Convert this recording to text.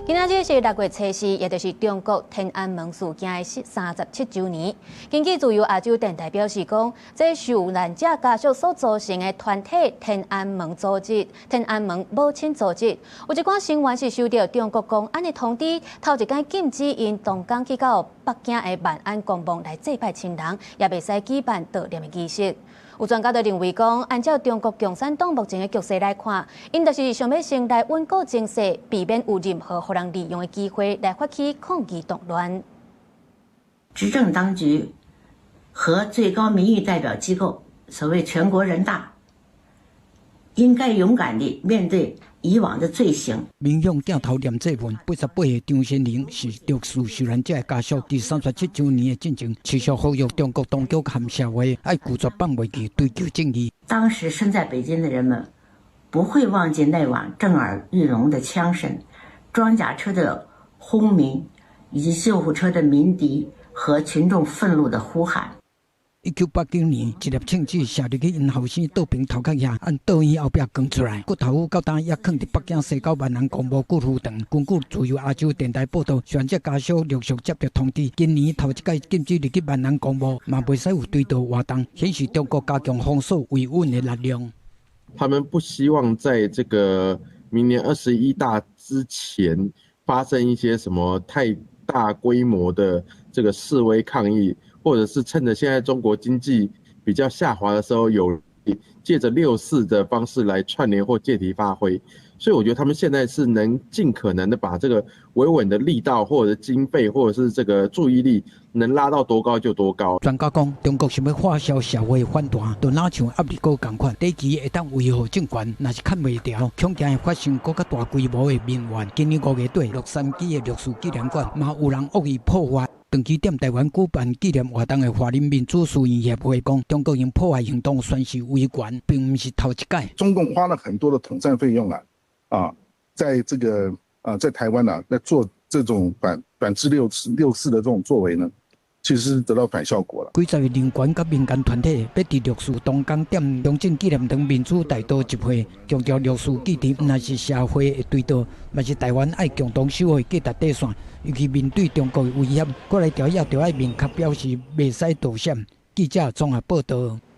今仔日是六月初四，也就是中國天安門事件的37週年。根據自由亞洲電台表示講，這受難者家屬所組成的團體天安門組織、天安門母親組織，有一寡成員是收到中國公安的通知，頭一擺禁止𪜶同工去到北京的萬安公墓來祭拜親人，也袂使舉辦悼念的儀式。有專家就認為講，按照中國共產黨目前的局勢來看，𪜶就是想欲先來穩固情勢，避免有任何予人利用的機會來發起抗議動亂。執政當局和最高民意代表機構，所謂全國人大，應該勇敢地面對以往的罪行。民眾鏡頭念祭文，88歲張先玲是六四受難者的家屬，佇37週年的進前，持續呼籲中國當局和社會愛拒絕放袂記，追求正義。當時身在北京的人們不會忘記那晚震耳欲聾的槍聲、裝甲車的轟鳴，以及救護車的鳴笛和群眾憤怒的呼喊。1989年，一粒槍子射入去𪜶後生倒爿頭殼遐，按倒院後壁扛出來，骨頭骨到今猶囥佇北京西郊萬安公墓骨灰堂。根據自由亞洲電台報道，受難者家屬陸續接到通知，今年頭一擺禁止入去萬安公墓，嘛袂使有追悼活動，顯示中國加強封鎖維穩的力量。他們不希望在這個明年二十一大之前發生一些什麼太大規模的這個示威抗議。或者是趁着現在中國經濟比較下滑的時候，有借着六四的方式來串聯或借題發揮，所以我覺得他們現在是能盡可能的把這個維穩的力道，或者經費，或者是這個注意力，能拉到多高就多高。專家講，中國想欲化消社會反彈，就若像鴨脷膏仝款，短期會當維護政權，若是崁袂牢，恐驚會發生閣較大規模的民怨。今年5月底，洛杉磯的六四紀念館嘛有人惡意破壞。長期踮台灣舉辦紀念活動的華人民主書院協會講，中國用破壞行動宣示維權，並毋是頭一擺。中共花了很多的統戰費用啊，在這個啊，在台灣啊，在做這種反制六四的這種作為呢，其實是得到反效果了。幾十個人權佮民間團體欲佇六四當工踮中正紀念堂民主大道集會，強調六四議題毋但是社會的追悼，嘛是台灣愛共同守護的價值底線。尤其面對中國的威脅，閣來條也著愛明確表示，袂使躲閃。記者綜合報道。